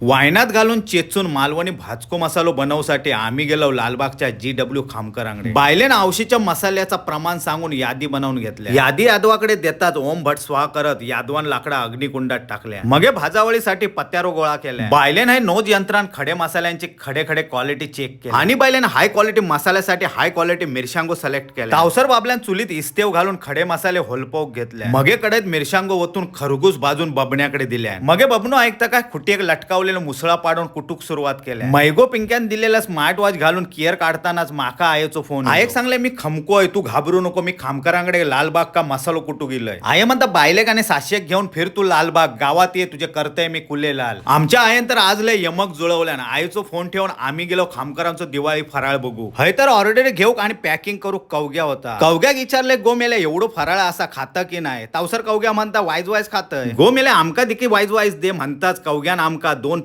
वायनात घालून चेचून मालवणी भाजको मसालो बनवसाठी आम्ही गेलो लालबागच्या जी डब्ल्यू खामकरांकडे. बायलेन आवशीच्या मसाल्याचा प्रमाण सांगून यादी बनवून घेतल्या. यादी यादवाकडे देताच ओम भट स्वाहा करत यादवान लाकडा अग्निकुंडात टाकल्या. मगे भाजावळीसाठी पत्यारो गोळा केल्या. बायलेन हे नोज यंत्रान खडे मसाल्यांची खडे खडे क्वालिटी चेक केली आणि बायलेन हाय क्वालिटी मसाल्यासाठी हाय क्वालिटी मिरशांगो सिलेक्ट केल्या. तावसर बाबल्यान चुलीत इस्तेव घालून खडे मसाले होलपोक घेतले. मगे कडेत मिरशांगो ओतून खरगूस भाजून बबण्याकडे दिल्या. मगे बबनो ऐकता काय खुटी एक लटकावलेलं मुसळा पाडून कुटूक सुरुवात केल्या. मैगो पिंक्यान दिलेला स्मार्ट वॉच घालून किअर काढतानाच माका आयेचो फोन. आयक सांगले मी खमकोय, तू घाबरू नको, मी खामकरांकडे लालबाग का मसालो कुटू गेलोय. I म्हणता बायलेक आणि साशेक घेऊन फिर तू लालबाग गावात ये, तुझे करतय मी कुले लाल. आमच्या आयन तर आज लय यमक जुळवल्या ना. आईचो फोन ठेवून आम्ही गेलो खामकरांचो दिवाळी फराळ बघू. हय तर ऑर्डर घेऊ आणि पॅकिंग करू कवग्या होता. कवग्याक विचारले गो मेले एवढं फराळ असा खाता की नाही. तावसर कवग्या म्हणता वाईज वाईज खातय. गो मेले आमका देखील वाईज वाईज दे म्हणताच कवग्यान आमका दोन